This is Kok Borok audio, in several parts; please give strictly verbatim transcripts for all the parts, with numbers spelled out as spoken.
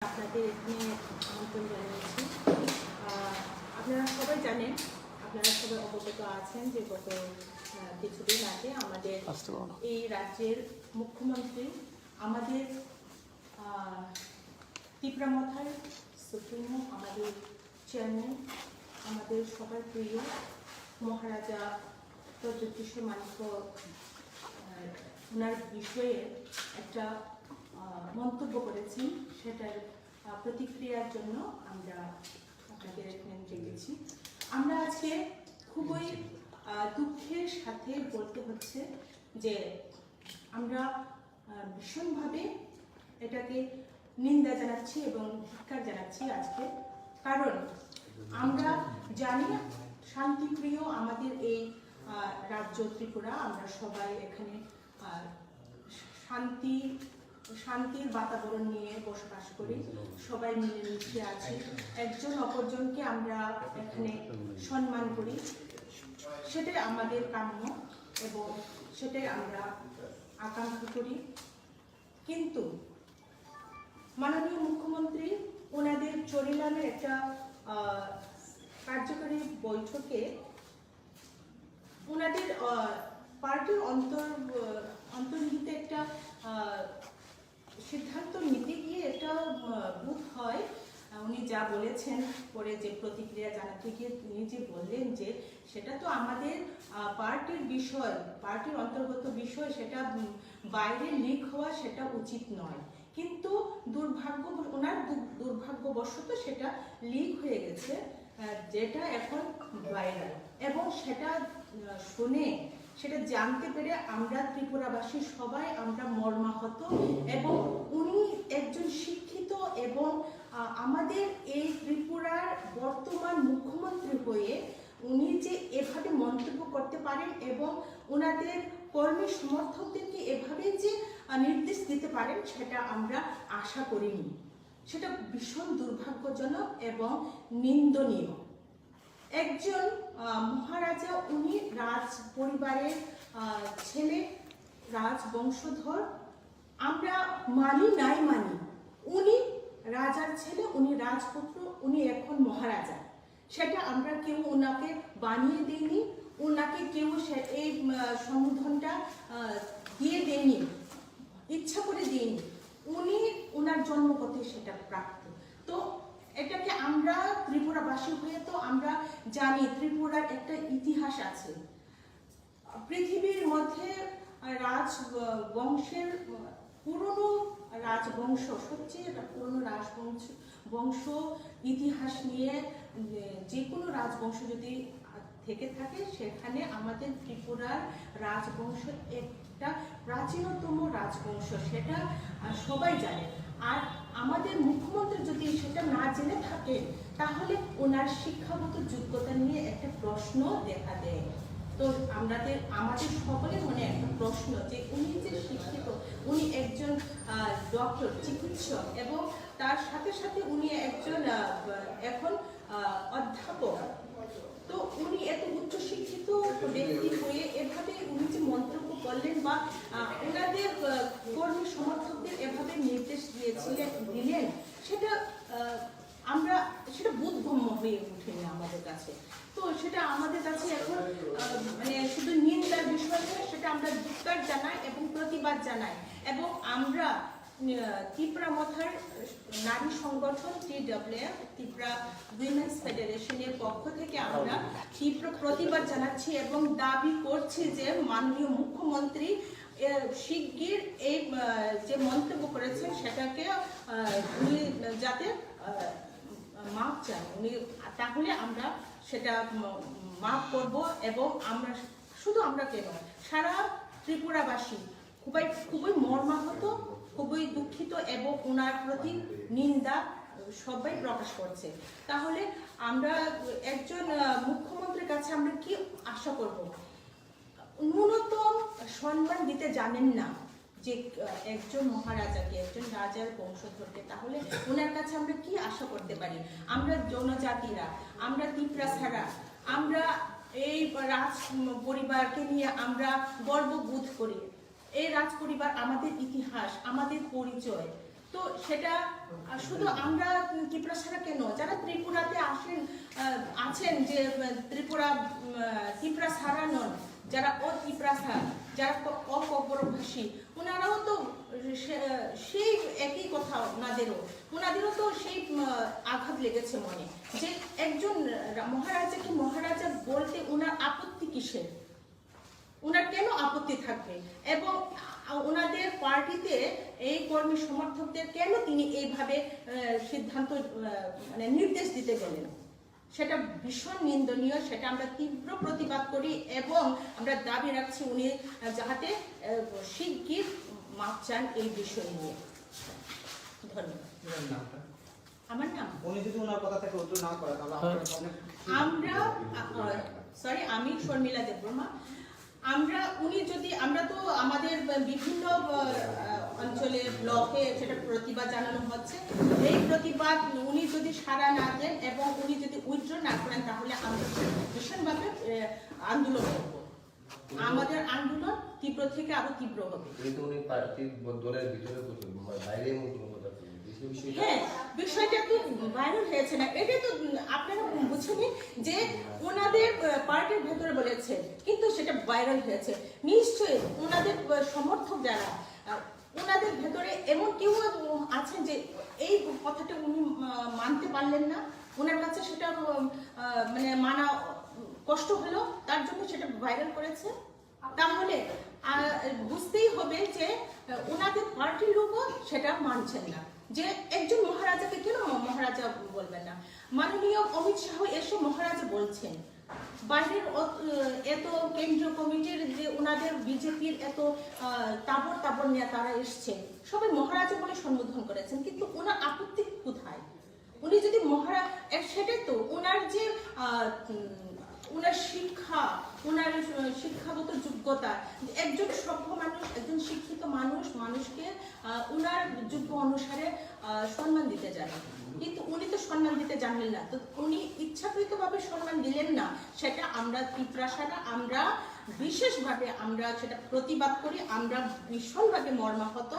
আপনাদের এখানে আমন্ত্রণ জানিয়েছি। আহ, আপনারা সবাই জানেন, আপনারা সবাই অবগত আছেন যে গত, আহ, কিছুদিন আগে আমাদের আস্তে বলো। এই রাজ্যের মুখ্যমন্ত্রী আমাদের, আহ, তিপ্রা মথার সুপ্রিমো, আমাদের চেয়ারম্যান, আমাদের সবার প্রিয় মহারাজা প্রদ্যোৎ কিশোর মাণিক্য, আহ, ওনার বিষয়ে একটা, আহ, মন্তব্য করেছেন, সেটার, আহ, প্রতিক্রিয়ার জন্য আমরা আপনাদের এখানে ডেকেছি। আমরা আজকে খুবই, আহ, দুঃখের সাথে বলতে হচ্ছে যে আমরা, আহ, ভীষণভাবে এটাকে নিন্দা জানাচ্ছি এবং ধিক্কার জানাচ্ছি আজকে। কারণ আমরা জানি শান্তিপ্রিয় আমাদের এই, আহ, রাজ্য ত্রিপুরা, আমরা সবাই এখানে, আহ, শান্তি, শান্তির বাতাবরণ নিয়ে বসবাস করি, সবাই মিলেমিশে আছি, একজন অপরজনকে আমরা এখানে সম্মান করি, সেটাই আমাদের কাম্য এবং সেটাই আমরা আকাঙ্ক্ষা করি। কিন্তু মাননীয় মুখ্যমন্ত্রী ওনাদের চরিলামের একটা, আহ, কার্যকরী বৈঠকে ওনাদের, আহ, পার্টির অন্তর-, আহ, অন্তর্নিহিত একটা, আহ, সিদ্ধান্ত নিতে গিয়ে একটা, আহ, বোধ হয়, আহ, উনি যা বলেছেন, পরে যে প্রতিক্রিয়া জানাতে গিয়ে উনি যে বললেন যে সেটা তো আমাদের, আহ, পার্টির বিষয়, পার্টির অন্তর্গত বিষয়, সেটা, উম, বাইরে লিক হওয়া সেটা উচিত নয়। কিন্তু দুর্ভাগ্য, ওনার দু-, দুর্ভাগ্যবশত সেটা লিক হয়ে গেছে, আহ, যেটা এখন ভাইরাল। এবং সেটা, আহ, শুনে, সেটা জানতে পেরে আমরা ত্রিপুরাবাসী সবাই আমরা মর্মাহত। এবং উনি একজন শিক্ষিত এবং, আহ, আমাদের এই ত্রিপুরার বর্তমান মুখ্যমন্ত্রী হয়ে উনি যে এভাবে মন্তব্য করতে পারেন এবং ওনাদের কর্মী সমর্থকদেরকে এভাবে যে, আহ, নির্দেশ দিতে পারেন, সেটা আমরা আশা করিনি। সেটা ভীষণ দুর্ভাগ্যজনক এবং নিন্দনীয়। একজন, আহ, মহারাজা, উনি রাজ পরিবারের, আহ, ছেলে, রাজবংশধর। আমরা মানি নাই মানি, উনি রাজার ছেলে, উনি রাজপুত্র, উনি এখন মহারাজা। সেটা আমরা কেউ ওনাকে বানিয়ে দেইনি, ওনাকে কেউ সে-, এই, উম, সম্বোধনটা, আহ, দিয়ে দেইনি, ইচ্ছা করে দেইনি। উনি ওনার জন্মপথে সেটা প্রাপ্ত। তো এটাকে আমরা ত্রিপুরাবাসী হয়ে তো আমরা জানি ত্রিপুরার একটা ইতিহাস আছে। পৃথিবীর মধ্যে রাজ, আহ, বংশের, আহ, পুরনো রাজবংশ, সবচেয়ে পুরনো রাজবংশ, বংশ ইতিহাস নিয়ে, উম, যে কোনো রাজবংশ যদি থেকে থাকে, সেখানে আমাদের ত্রিপুরার রাজবংশ একটা প্রাচীনতম রাজবংশ, সেটা, আহ, সবাই জানে। আর আমাদের মুখ্যমন্ত্রী যদি সেটা না জেনে থাকে, তাহলে ওনার শিক্ষাগত যোগ্যতা নিয়ে একটা প্রশ্ন দেখা দেয়। তো আমাদের, আমাদের সকলের মনে একটা প্রশ্ন যে উনি যে শিক্ষিত, উনি একজন, আহ, ডক্টর, চিকিৎসক, এবং তার সাথে সাথে উনি একজন, আহ, এখন, আহ, অধ্যাপক। তো উনি এত উচ্চ শিক্ষিত ব্যক্তি হয়ে এভাবে উনি যে মন্তব্য করলেন বা, আহ, ওনাদের, আহ, কর্মী সমর্থকদের এভাবে নির্দেশ দিয়েছিলেন, দিলেন, সেটা, আহ, আমরা, সেটা বোধগম্য হয়ে ওঠেনি আমাদের কাছে। তো সেটা আমাদের কাছে এখন, আহ, মানে শুধু নিন্দার বিষয় নয়, সেটা আমরা ধিক্কার জানাই এবং প্রতিবাদ জানাই। এবং আমরা, আহ, তিপ্রা মথার নারী সংগঠন টিডব্লিউএফ, ত্রিপুরা উইমেন্স ফেডারেশনের পক্ষ থেকে আমরা তীব্র প্রতিবাদ জানাচ্ছি এবং দাবি করছি যে মাননীয় মুখ্যমন্ত্রী, আহ, শিগগির এই, আহ, যে মন্তব্য করেছেন সেটাকে, আহ, উনি যাতে, আহ, মাপ চান উনি, তাহলে আমরা সেটা, উম, মাপ করব। এবং আমরা শুধু আমরা কেন, সারা ত্রিপুরাবাসী খুবই, খুবই মর্মাহত, খুবই দুঃখিত এবং ওনার প্রতি নিন্দা সবাই প্রকাশ করছে। তাহলে আমরা একজন, আহ, মুখ্যমন্ত্রীর কাছে আমরা কি আশা করব? ন্যূনতম সম্মান দিতে জানেন না যে, আহ, একজন মহারাজাকে, একজন রাজার বংশধরকে, তাহলে ওনার কাছে আমরা কি আশা করতে পারি? আমরা জনজাতিরা, আমরা তিপ্রাসারা, আমরা এই রাজ পরিবারকে নিয়ে আমরা গর্ববোধ করি। এই রাজ পরিবার আমাদের ইতিহাস, আমাদের পরিচয়। তো সেটা আর শুধু আমরা, উম, ত্রিপুরা ছাড়া কেন, যারা ত্রিপুরাতে আসেন, আহ, আছেন, যে, উম, ত্রিপুরা, উম, আহ, ত্রিপুরা ছাড়া নন, যারা অ ত্রিপুরা ছাড়া, যারা ক-, অককবরক ভাষী, ওনারাও তো সে-, সেই একই কথা ওনাদেরও, ওনাদেরও তো সেই, উম, আঘাত লেগেছে মনে, যে একজন রা-, মহারাজাকে মহারাজা বলতে ওনার আপত্তি কিসের? ওনার কেন আপত্তি থাকবে? এবং আ-, ওনাদের পার্টিতে এই কর্মী সমর্থকদের কেন তিনি এইভাবে, আহ, সিদ্ধান্ত, আহ, মানে নির্দেশ দিতে গেলেন? সেটা ভীষণ নিন্দনীয়, সেটা আমরা তীব্র প্রতিবাদ করি এবং আমরা দাবি রাখছি উনি, আহ, যাহাতে, আহ, শিগগির মাপ চান এই বিষয় নিয়ে। ধন্যবাদ। আমার নাম? উনি যদি ওনার কথা থেকে উত্তর না করে, তাহলে আপনারা সামনে কি আমরা, করবেন? আ, আ, সরি, আমি শর্মিলা দেববর্মা। আমরা, উনি যদি, আমরা তো আমাদের বিভিন্ন, আ, আ, অঞ্চলে, ব্লকে সেটা প্রতিবাদ জানানো হচ্ছে। এই প্রতিবাদ উনি যদি সাড়া না দেন এবং উনি যদি উইথড্র না করেন, তাহলে আমরা ভীষণভাবে, আ, আন্দোলন করব। আমাদের আন্দোলন তীব্র থেকে আরো তীব্র হবে। কিন্তু উনি পার্টির ব-, দলের ভিতরে করছেন, বা বাইরে এমন কোনো কথা বলেন? এই বিষয়টা হ্যাঁ, বিষয়টা তো ভাইরাল হয়েছে না, এটা তো, উম, আপনারা বুঝেনি যে ওনাদের, আহ, পার্টির ভেতরে বলেছে, কিন্তু সেটা ভাইরাল হয়েছে। নিশ্চয়ই ওনাদের, আহ, সমর্থক যারা, আহ, ওনাদের ভেতরে এমন কেউ, উম, আছেন যে এই কথাটা উনি, আহ, মানতে পারলেন না, ওনার কাছে সেটা, উম, আহ, মানে মানা, উম, কষ্ট হলো, তার জন্য সেটা ভাইরাল করেছে। তাহলে, আহ, বুঝতেই হবে যে, আহ, ওনাদের পার্টির লোকও সেটা মানছেন না, যে একজন মহারাজাকে কেন ম-, মহারাজা বলবেন না। মাননীয় অমিত শাহ এসে মহারাজা বলছেন, বাইরের অত-, আহ, এত কেন্দ্রীয় কমিটির যে ওনাদের বিজেপির এত, আহ, তাবর তাবর নেতারা এসছে, সবাই মহারাজা বলে সম্বোধন করেছেন, কিন্তু ওনার আপত্তি কোথায়? উনি যদি মহারা-, এ, সেটাই তো, ওনার যে, আহ, উম, ওনার শিক্ষা, ওনার, আহ, শিক্ষাগত যোগ্যতা, একজন সভ্য মানুষ, একজন শিক্ষিত মানুষ, মানুষকে, আহ, ওনার যোগ্য অনুসারে, আহ, সম্মান দিতে জানে। কিন্তু উনি তো সম্মান দিতে জানলেন না, তো উনি ইচ্ছাকৃতভাবে সম্মান দিলেন না, সেটা আমরা তিপ্রাসারা, আমরা বিশেষভাবে আমরা সেটা প্রতিবাদ করি, আমরা ভীষণভাবে মর্মাহত।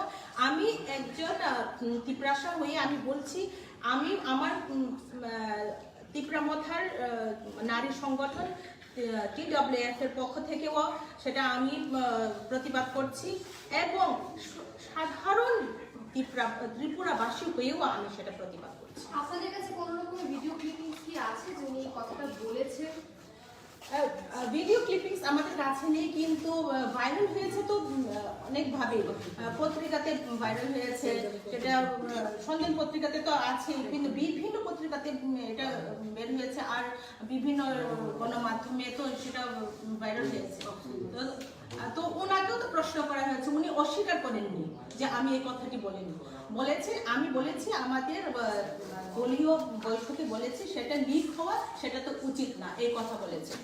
আমি একজন, আহ, উম, তিপ্রাসা হয়ে আমি বলছি, আমি আমার, উম, আহ, তিপ্রা মথার, আহ, নারী সংগঠন, আহ, টিডব্লিউএফ এর পক্ষ থেকেও সেটা আমি, আহ, প্রতিবাদ করছি এবং স-, সাধারণ তিপ্রা-, ত্রিপুরাবাসী হয়েও আমি সেটা প্রতিবাদ করছি। আপনাদের কাছে কোনো রকম ভিডিও ক্লিপিংস কি আছে যে উনি এই কথাটা বলেছেন? আহ, আহ, ভিডিও ক্লিপিংস আমাদের কাছে নেই, কিন্তু, আহ, ভাইরাল হয়েছে তো, উম, আহ, অনেকভাবেই। আহ, পত্রিকাতে ভাইরাল হয়েছে, সেটা, আহ, সন্ধান পত্রিকাতে তো আছেই, কিন্তু বিভিন্ন পত্রিকাতে, উম, এটা বের হয়েছে, আর বিভিন্ন গণমাধ্যমে তো সেটা, উম, ভাইরাল হয়েছে। তো, আহ, তো ওনাকেও তো প্রশ্ন করা হয়েছে, উনি অস্বীকার করেননি যে আমি এই কথাটি বলিনি। বলেছে, আমি বলেছি আমাদের, আহ, দলীয় বৈঠকে বলেছি, সেটা লিক হওয়া, সেটা তো উচিত না, এই কথা বলেছে।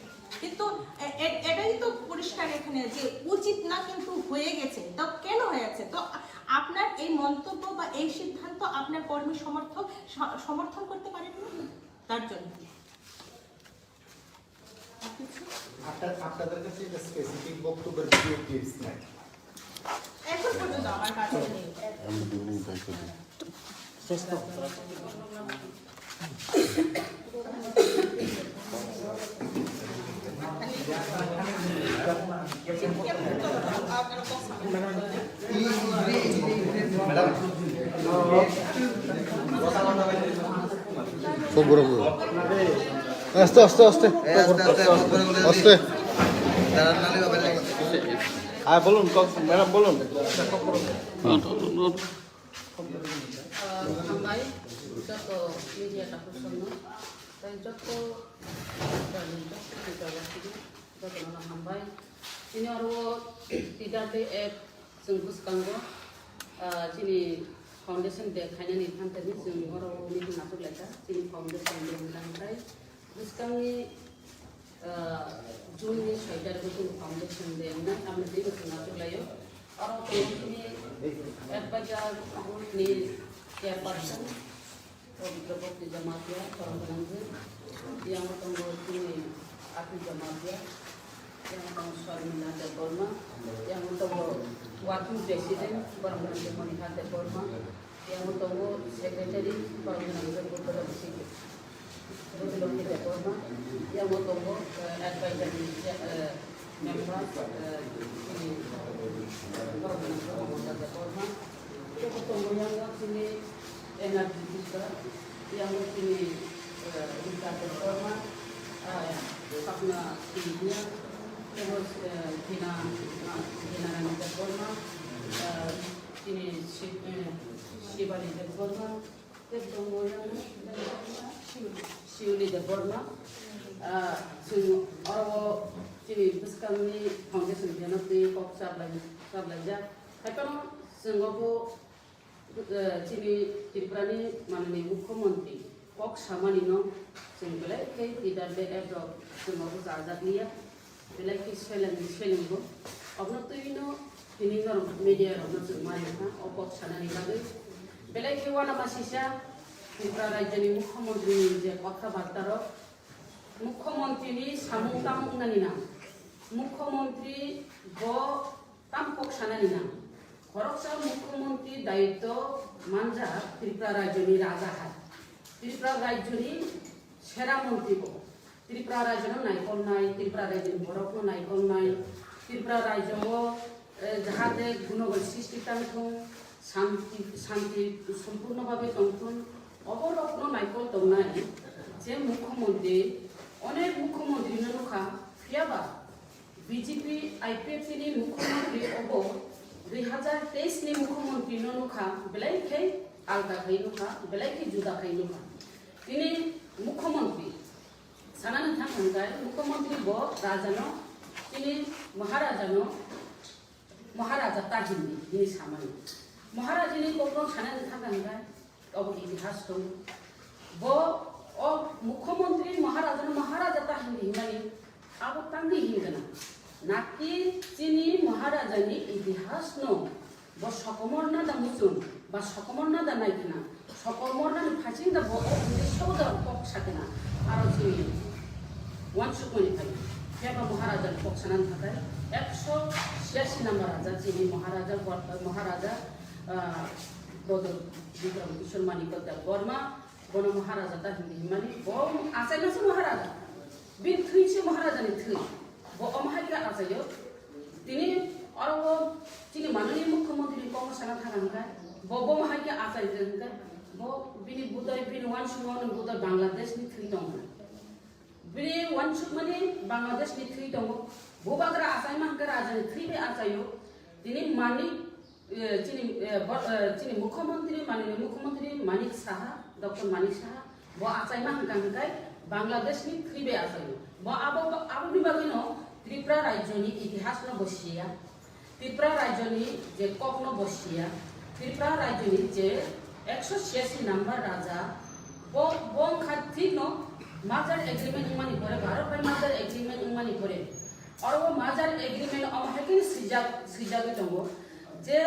কিন্তু এ-, এ-, এটাই তো পরিষ্কার এখানে যে উচিত না, কিন্তু হয়ে গেছে। তো কেন হয়েছে? তো আ-, আপনার এই মন্তব্য বা এই সিদ্ধান্ত আপনার কর্মী সমর্থক স-, সমর্থন করতে পারেননি, তার জন্য। আর কিছু? আপনার, আপনাদের কাছে একটা স্পেসিফিক বক্তব্যের ভিডিও ক্লিপস নাই? এখন পর্যন্ত আমার কাছে নেই। আস্তে, আস্তে, আস্তে। আস্তে। হ্যাঁ, বলুন, ম্যাডাম, বলুন। Hambai, joto media takhuk songno, tei joto jani joto jagao sidi, jotono hambai. Chini oro T W F chwng bwskango, ah, chini foundation day khainani thanthani chwng oro meeting achuk laikha, chini foundation day wngkha, hambai. Bwskangni, ah, June ni soi tarikh o chini foundation day wngnai, aboni twi bo chwng achuk laio. Oro tongo chini advisor board ni chairperson, Pabitra Bhakti Jamatia, Chorong Gwnangwi. Yang tongo chini Atu Jamatia, yang tongo Sharmila Debbarma, yang tongo working president, Borok Gwnangwi Monika Debbarma. Yang tongo Secretary Parvana Buddha Lokhi, Buddha Lokhi Debbarma. Yang tongo, eh, Advisory, eh, Member, eh, ini, Parvana Buddha Debbarma. Yang tongo yang sini N R D Buddha, yang sini, eh, Rita Debbarma, eh, Sapna India, terus, eh, Dina, eh, Dina Rani Debbarma, eh, ini Si-, eh, Shivali Debbarma, Siuli Debbarma, ah, chwng oro chini bwskangni foundation phano twi kok chaplai-, chaplaijak. Haiphano chwng obo, eh, chini Tripurani manani Mukhyamantri kok samanino chwng belai khe T W F rok chwng obo chajakliya. Belai khe seleng, selengbo. Obono twino tini norok media rokno chwng mani kha, o kok sanani bagwi. Belai khe uanama sisa Tripura rajyoni Mukhyamantri ni je kotha barta rok, Mukhyamantri ni samung tamo wngnani nang. Mukhyamantri bo tam kok sanani nang. Khoroksa Mukhyamantri daityo manjak Tripura rajyoni raja hai. Tripura rajyoni sera mantri bo. Tripura rajyono naikolnai, Tripura rajyoni borokno naikolnai, Tripura rajyo o, eh, jahate gunogol sristi tangthung, shanti, shanti sompurno bhabe tongthung, oborokno naikol tongnai je mukhyamantri, onek mukhyamantri no nukha, phiyaba B J P I P F T ni mukhyamantri obo dui hazar teis ni mukhyamantri no nukha, belai khe alda khai nukha, belai khe juda khai nukha. Tini mukhyamantri sanani thang hwnkhai, mukhyamantri bo rajano, tini maharajano, maharaja ta hindi, hini samani. Maharajani kokno sanani thang hwnkhai, obo itihas tongo. Bo o mukhyamantri maharajano maharaja ta hindi hwnmani, abo tangwi hingana. Naki chini maharajani itihasno Bo sokomorna da muchung, ba sokomorna da naikhna, sokomorna ni phasing da bo o uddesho da kok sakna, aro chini uansukmani phai. Phiya ba Maharaja ni kok sanani thakai ekso chhiyasi number raja chini Maharaja, Maharaja, ah, Bodol Bikram Kishore Manikya Debbarma, Bono Maharaja ta hindi himani, bo achaima se Maharaja. Bini thwi se Maharaja ni thwi. Bo omo hai khe achaio. Tini oro o chini manani Mukhyamantri ni kokno sana thang hwnkhai, bo, bo omo hai khe achai khe hwnkhai, bo bini budai, bini uansukmung ni budai Bangladesh ni thwi tongo. Bini uansukmani Bangladesh ni thwi tongo. Bubagra achaima hwnkhe raja ni thwi bai achaio. Tini mani Eh, chini, eh, bo-, eh, chini Mukhyamantri, mananiya Mukhyamantri Manik Saha, Doctor Manik Saha, bo achaima hwnka hwnkhai Bangladesh ni thwi bai achaio. Bo abo, abo, aboni bagwino Tripura rajyo ni itihas no bo siya. Tripura rajyo ni je kok no bo siya. Tripura rajyo ni je ekso chhiyasi number raja, bo, bo wngkha thik no merger agreement wngmani pore, Bharat bai merger agreement wngmani pore, Oro o merger agreement omo hai khe swijak, swijagwi tongo je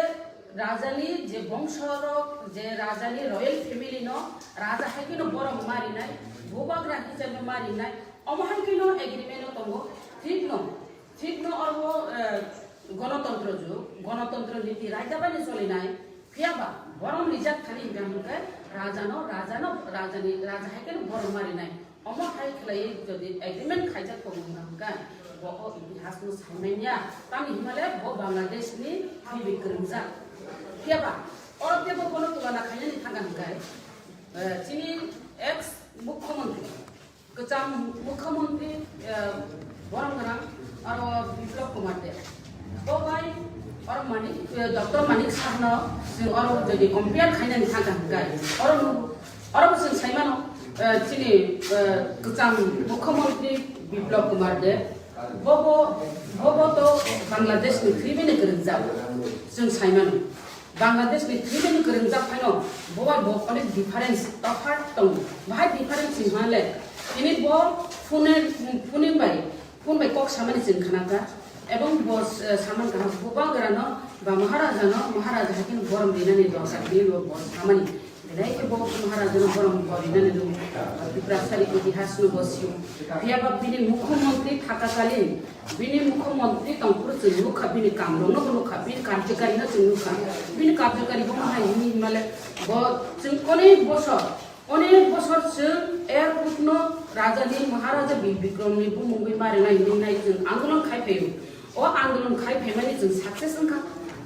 rajani je bongsorok, je rajani royal family no raja hai kheno borom marinai, bubagra hisabe marinai, omo hai kheno agreement o tongo. Thik no, thik no oro o, eh, gonotontro jug, gonotontro niti raidabani cholinai, phiya ba borom rijak thani hingka hingke rajano, rajano, rajani, raja hai kheno borom marinai. Omo hai khlaiwi jodi agreement khaijak tongo hwnka hwnkhe, bo o itihas no saimanya, tamni hwnmale bo Bangladesh ni thwibi kwrwngjak. Phiya ba, oro teibo bono tulana khainani thangkha hwnkhe, eh, chini ex mukhyamantri, kwcham mukhyamantri, eh, borom gwnang aro Biplab Kumar Deb. Bo bai oro Manik, eh, Doctor Manik Sahno chwng oro jodi compare khainani thangkha hwnkhe, oro nugo, oro bo chwng saimano, eh, chini, eh, kwcham mukhyamantri Biplab Kumar Deb, bo bo, bo bo to Bangladesh ni thwibi ni kwrwngjak, chwng saimano. Bangladesh ni thwibi ni kwrwngjak phaino bo bai bo onek difference, tophat tongo. Bahai difference hinmale, tini bo phone, phone bai, phone bai kok samani chwng khnakha. Ebong bo, eh, saman kaham bubagrano ba Maharajano, Maharaja hai kheno borom rinani dorkar hinwi bo, bo samani. Belai khe bo Maharajano borom korinani rw, Tiprasani itihasno bo sio. Phiyaba bini mukhyamantri thakakalin, bini mukhyamantri tongphuru chwng nukha, bini kamrokno bo nukha, bini karjokarino chwng nukha. Bini karjokari bo hai hwnwi hwnmale bo chwng onek bosor, onek bosor chwng airportno rajani Maharaja Bir Bikramni bumungwi marinai hwnwi nai chwng andolon khai phaio. O andolon khai phaimani chwng success wngkha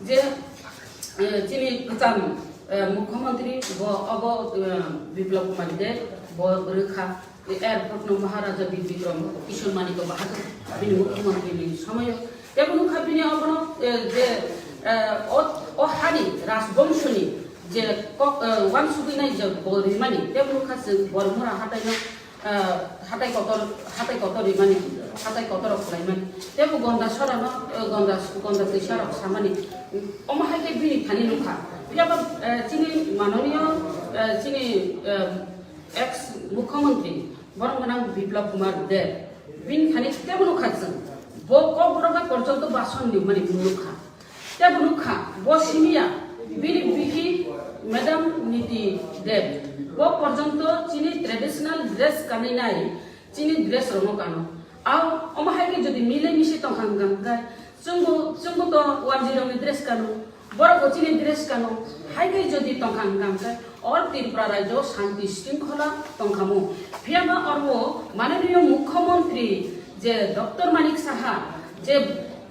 je, eh, chini kwcham, eh, mukhyamantri bo obo, eh, Biplab Kumar Deb bo rwkha. Airport no Maharaja Bir Bikram Kishore Manikya Bahadur bini mukhyamantri ni somoyo. Tebo nukha bini obono, eh, je, eh, o, o hani rajbongshoni je kok, eh, wansugwi nai je bo rimani, tebo nukha chwng Bormura hatai no, eh, hatai kotor, hatai kotor rimani, hatai kotor rok khlaimani. Tebo Gonda Sora no, eh, Gonda, Gonda Twisa rok samani. Omo hai khe bini thani nukha. Phiyaba, eh, chini manoniyo, eh, chini, eh, ex mukhyamantri, borom gwnang Biplab Kumar Deb, bini thani tebo nukha chwng. Bo kokborok bai porjonto bason nimani nukha. Tebo nukha, bo simiya, bini bihi Madam Niti Deb, bo porjonto chini traditional dress kanwi nai, chini dress rokno kano. Au, omo hai khe jodi mile misi tongkha hwnkha hwnkhe, chwngbo, chwngbo to warji rokni dress kano, borok bo chini dress kano, hai khe jodi tongkha hwnkha hwnkhe, o Tripura rajyo shanti shringkhola tongkhamu. Phiyaba oro mananiyo mukhyamantri je Doctor Manik Saha je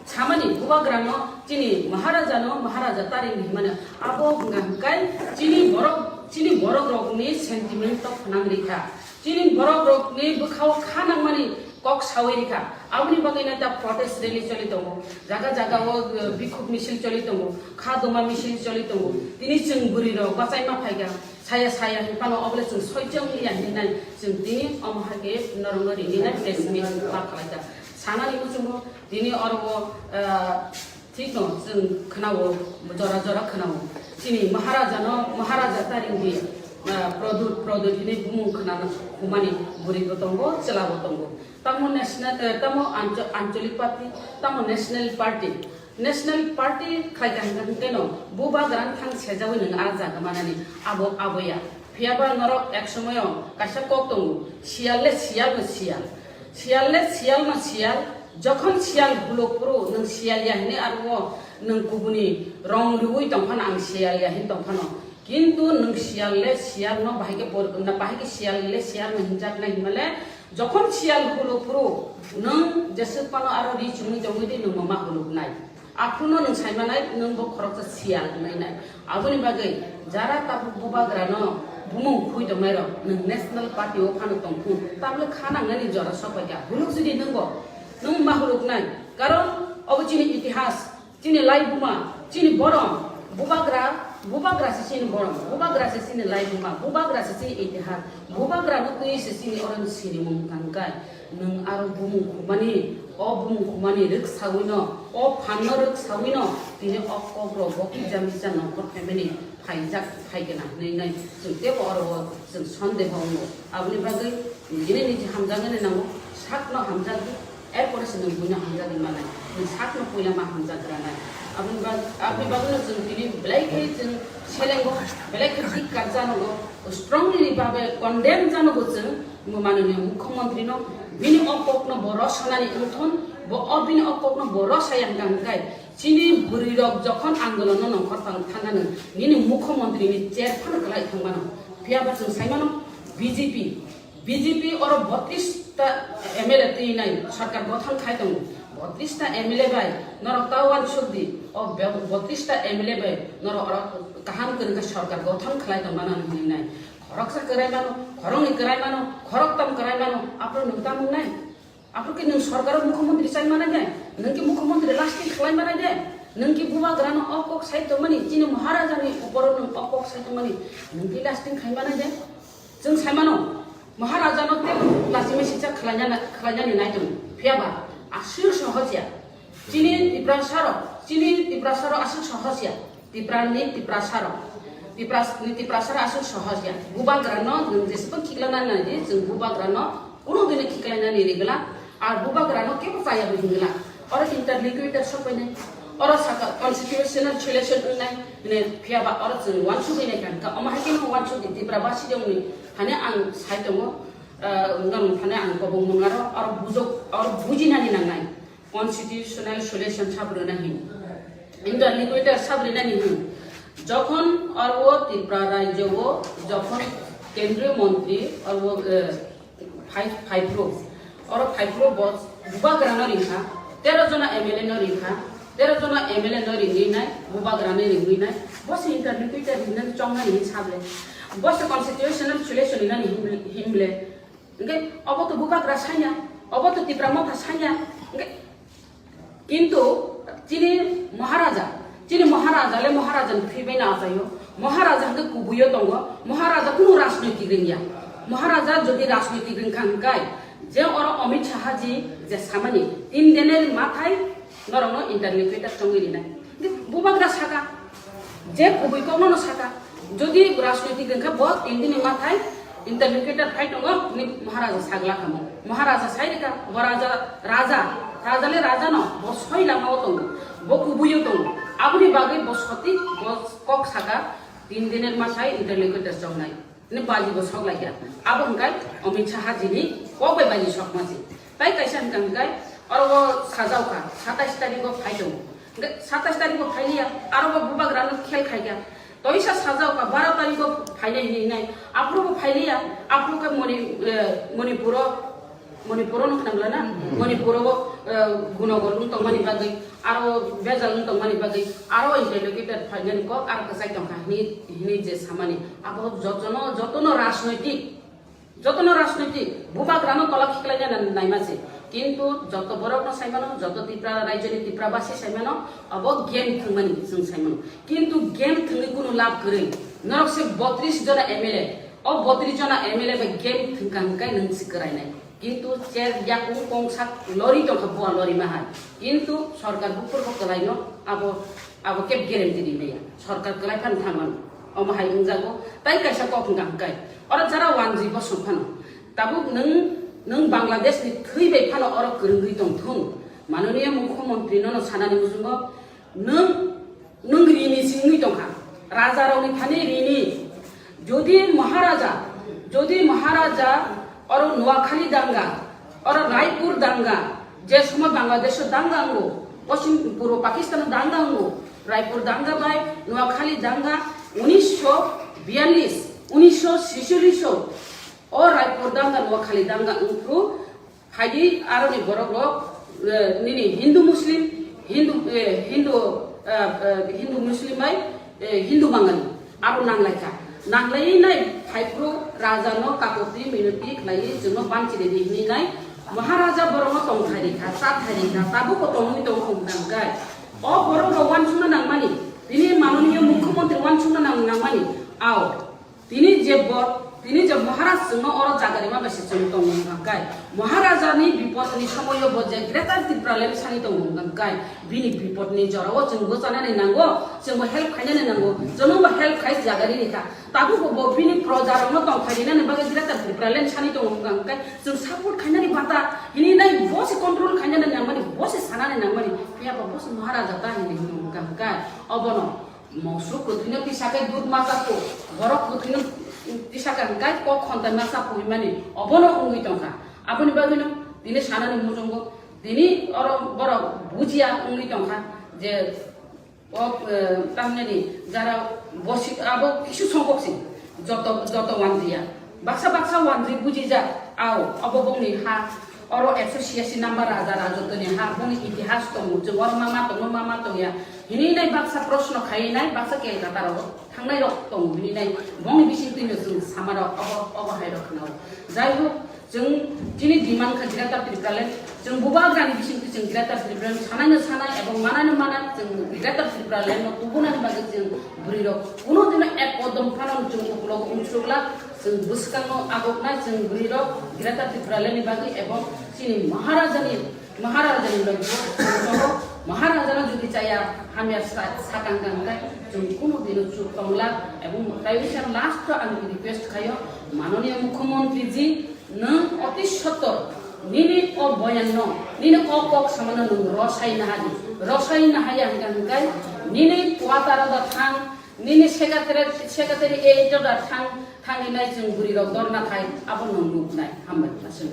samani bubagrano chini Maharajano Maharaja taring himani abo hwnkha hwnkhe chini borok, chini borok rokni sentiment to khwnang rikha. Chini borok rokni bwkhao kha nangmani kok sawi rikha. Aboni bagwi no ta protest rally choli tongo. Jaga jaga o, eh, bikhuk misil choli tongo. Kha doma misil choli tongo. Tini chwng bwrwi rok bachaima phaikha. Saya saya hinphano obole chwng soi chwng ya hinai chwng tini omo hai khe norokno rini nai press meet ma khlaikha. Sanani muchungo tini oro o, eh, Thikno chwng khwnao, jora jora khwnao. Chini Maharajano, Maharaja taringdi, ah, Pradyut, Pradyut hinwi bumung khwnana humani bwrwibo tongo, chwlabo tongo. Tamo national, eh, tamo ancho-, ancholik party, tamo national party. National party khlai kaham kaham keno bubagrano thang sejawi nwng ah jaga manani abo, aboya. Phiyaba norok ek somoyo kaisa kok tongo, siyal le siyal no siyal. Siyal le siyal no siyal. Jokhon siyal huluk phuru nwng siyal ya hinwi aro nwng kubuni rong riwi tongphano ang siyal ya hin tongphano. Kintu nwng siyal le siyal no bahai khe por-, na bahai khe siyal le siyal no hinjak nai hinmale jokhon siyal huluk phuru nwng jeswk phano aro ri chumui tongwi di nwng mama huluk nai. Aphuru no nwng sai manai, nwng bo khoroksa siyal wngnai nai. Aboni bagwi jara tabuk bubagra no bumung khui tongnai rok, nwng national party o phano tongphung, tabole kha nangnani jora sok bai kha. Huluk jodi nwng bo, nwng ma huluk nai. Karon obo chini itihas, chini laibuma, chini borom, bubagra, bubagra se chini borom, bubagra se chini laibuma, bubagra se chini itihas, bubagra no twi se chini oro ni sinimung tangkai. Nwng aro bumung khumani, o bumung khumani rwk sawino, o phanno rwk sawino, tini o kokrok bo kisa misa nongkhor phaimani phaijak phaigena hwnwi nai chwng teibo oro o chwng sondeho wngo. Aboni bagwi nini niji hamjaknani nango, sakno hamjakdi, erpore se nwng buino hamjakdi manai, nwng sakno puila ma hamjak granai. Aboni bag-, aboni bagwino chwng tini belai khe chwng selengo, belai khe thikkar janogo, strongly babe condemn janogo chwng. Bo mananiya mukhyamantri no bini o kok no bo rw sanani wngthon, bo o bini o kok no bo rw saya hwnkha hwnkhe chini bwrwi rok jokhon andolon no nongkhor tang thangano nini mukhyamantri ni chair phano kwlai thangmano. Phiyaba chwng saimano B J P, B J P oro botris ta M L A twi nai sarkar gothang khai tongo. Botris ta M L A bai norok ta uansuk di, o be-, botris ta M L A bai norok oro kaham kwrwngkha sarkar gothang khlai tongmano hinwi nai. Khoroksa kwrai mano, khoroknwi kwrai mano, khoroktam kwrai mano, aphuru nwng tamo wngnai? Aphuru khe nwng sorkaro mukhyamantri chai manai de? Nwng khe mukhyamantri lasting khlai manai de? Nwng khe bubagrano o kok sai tongmani, chini Maharajani uporo nwng o kok sai tongmani, nwng khe lasting khai manai de? Chwng sai mano, Maharajano tei lachimai sijak khlaina-, khlainani nai tongo. Phiyaba aswk sohos ya. Chini Tiprasa rok, chini Tiprasa rok aswk sohos ya. Tiprani Tiprasa rok. Tipras-, ni Tiprasa rok aswk sohos ya. Bubagra no nwng jeswk khiklana nai di, chwng bubagra no kuno dini khiklaina ni rigla. Ar bubagra no kebo chaya bo hingla. Oro interlocutor sok pai nai. Oro saka constitutional solution wngnai hwnwi phiya ba oro chwng uansugwi nai kha, hwnkha omo hai kheno uansugwi Tipra basi rokni thani ang sai tongo, ah, norok thani ang kobong mwnga ro oro bujok, oro bujinani nangnai constitutional solution sab rwna hin, interlocutor sab rwnani hin. Jokhon oro Tripura rajyo o jokhon kendriyo montri oro, eh, phai-, phaiphuru. Oro phaiphuru bo bubagra no ringkha, tero jona M L A no ringkha, tero jona M L A no ringwi nai, bubagra no ringwi nai, bo se interlocutor ringnani chongnani hin sable. Bo se constitutional solution ringnani himle, himle. Hingke obo to bubagra sanya, obo to Tipra Motha sanya. Hingke Kintu chini Maharaja, chini Maharaja le Maharaja ni thwi bai no achaio. Maharaja hwnkhe kubuio tongo. Maharaja kunu rajnoitik ringya. Maharaja jodi rajnoitik ringkha hwnkhe, je oro Amit Shah ji je samani, tin diner mathai norokno interlocutor chongwi rinai. Bubagra saka, je kubui kokno no saka. Jodi rajnoitik wngkha bo tin dini mathai interlocutor phai tongo, hwnwi Maharaja sagla kamo. Maharaja sai rikha, bo raja, raja, raja le raja no, bo soi lama o tongo, bo kubui o tongo. Aboni bagwi bo soti, bo kok saka, tin diner mathai interlocutor chongnai. Hwnwi baji bo sok laikha. Abo hwnkhe Amit Shah jini kok bai baji sok masi. Tai kaisa hwnkha hwnkhe oro o sajao kha, satais tarikh o phai tongo. Hwnkhe satais tarikh o phai liya, aro bo bubagra no khel khai kha. Toisa sajao kha, baro tarikh o phainai hinwi hinai. Aphuru bo phai liya, aphuru khe Moni-, eh, Manipur o, Manipur o no khna bwla na? Hmm. Manipur o, eh, gunogol wng tongmani bagwi, aro bejal wng tongmani bagwi, aro interlocutor phainani kok aro kwchai tongkha hinwi, hinwi je samani. Abo jotono, jotono rajnoitik, jotono rajnoitik bubagrano tola khiklaina naima se. Kintu joto borokno saimano, joto Tipra raijo ni Tipra basi saimano, abo game thwngmani chwng saimano. Kintu game thwngwi kunu lab kwrwi. Norok se botris jona M L A, o botris jona M L A bai game thwngkha hwnkhe nwng se kwrainai. Kintu cher yakung kongsak lori tongkha, bua lori ma hai. Kintu sorkar buphur bo kwlaino abo, abo keb guarantee ri maya. Sorkar kwlai phan thangmano. Omo hai wngjago. Tai kaisa kok hwnkha hwnkhe, oro jara wanjwi bosong phano. Tabuk nwng, nwng Bangladesh ni thwi bai phano oro kwrwngwi tong thung. Manoniya Mukhyamantri nono sanani muchungo, nwng, nwng rini singwi tongkha. Raja rokni thani rini. Jodi Maharaja, jodi Maharaja oro Noakhali danga, oro Raipur danga, je somoy Bangladesh o danga wngo, Poschim Purbo Pakistan o danga wngo, Raipur danga bai Noakhali danga unisho biyalis, unisho sicholish o, o Raipur danga Noakhali danga wngphru, phaidi aroni borok rok, eh, nini Hindu Muslim, Hindu, eh, Hindu, eh, eh, Hindu Muslim bai, eh, Hindu Bangali aro nanglaikha. Nanglaiwi nai phaiphru raja no kapoti minoti khlaiwi chwngno banchi ridi hinwi nai Maharaja borokno tongthai rikha, chathai rikha, tabukbo tongwi tongo hwnkha hwnkhe. O borok rok uansukna nangmani, tini manoniya Mukhyamantri uansukna nang-, nangmani, ao. Tini je bo, tini je Maharaj chwngno oro jaga rima bai se chwng tongo hwnkha hwnkhe, Maharaja ni bipod ni somoio bo je Greater Tipraland sani tongo hwnkha hwnkhe, bini bipod ni jora o chwng bwchanani nango, chwng bo help khainani nango, chwng bo help khai jaga rini kha. Tabuk bo, bo bini proja rokno tongthai rinani bagwi Greater Tipraland sani tongo hwnkha hwnkhe, chwng support khainani bata hini nai bo se control khainani nangmani, bo se sanani nangmani, phiya ba bo se Maharaja ta hini hwnwi hwnkha hwnkhe, obono Mosuk kwthwino tisa khe dud ma chapuk, borok kwthwino tisa khe hwnkhe kok khonthai ma chapuk hinmani obono wngwi tongkha. Aboni bagwino tini sanani muchungo tini oro borok bujiya wngwi tongkha je o, eh, tamni jara bosi abo kisu songkok si joto, joto wanjiya. Baksa baksa wanjwi bujijak, ao, obo bongni ha, oro ekso siasi number raja rajotwini ha, bongni itihas tongo, chwng oro ma ma tongo, ma ma tongya. Hini nai baksa proshno khai nai, baksa Kolkata rogo thangnai rok tongo, hini nai bongni bising twino chwng sama rok, obo, obo hai rok khna o. Jai hok, chwng chini demand kha Greater Tipraland, chwng bubagrani bising twi chwng Greater Tipraland sanai no sanai, ebong manai no manai, chwng Greater Tipraland no tubunani bagwi chwng bwrwi rok kuno dino ek kodom phano chwng ukulogo unsukla, chwng bwskango agoknai chwng bwrwi rok Greater Tipraland ni bagwi ebong chini Maharaja ni, Maharaja ni logi bo chwng tongo. Maharaja no jodi chaya hamya sa-, sakang kang khe chwng kuno dino chuk tongla ebong tai wngkha last o ang request khaio manoniya Mukhyamantri ji, nwng oti sottor nini o boyan no, nini o kok samano nwng rosai nahadi. Rosai na haya hingka hingkai, nini kuataro da thang, nini secretary, secretary eight da thang, thangni nai chwng bwrwi rok dorna khai, abo no nuk nai, hambai, aswk.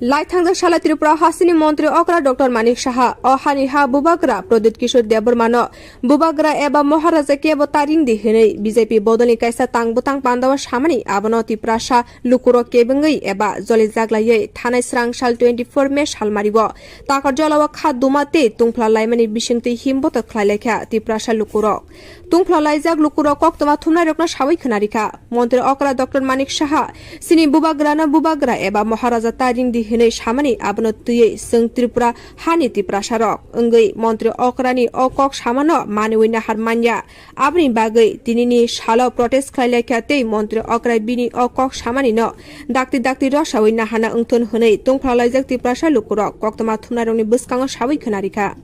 Laithangjak sala Tripura hasteni montri okra Doctor Manik Saha, o hani ha bubagra Pradyut Kishore Debbarmano bubagra eba Maharaja kebo taring di hinwi B J P bodolni kaisa tang bwtang pandao samani abono Tiprasa lukurok kebengwi eba joli jaglaiwi thanai srang sal twenty four May salmario Takarjalao kha duma tei tungphla laimani bisingtwi himboto khlai laikha Tiprasa lukurok. Tungphla laijak lukurok koktwma thumnairokno sawi khwnarikha. Montri okra Doctor Manik Saha, chini bubagrano bubagra eba Maharaja ta ringdi hinwi samani abono twiwi chwng Tripura hani Tiprasarok wngwi montri okrani o kok samano maniwi nahar manya. Aboni bagwi tinini salo protest khlai laikha tei montri okra bini o kok samanino dakti dakti rosawi nahana wngthun hwnwi tungphla laijak Tiprasa lukurok koktwma thumnairokni bwskango sawi khwnarikha.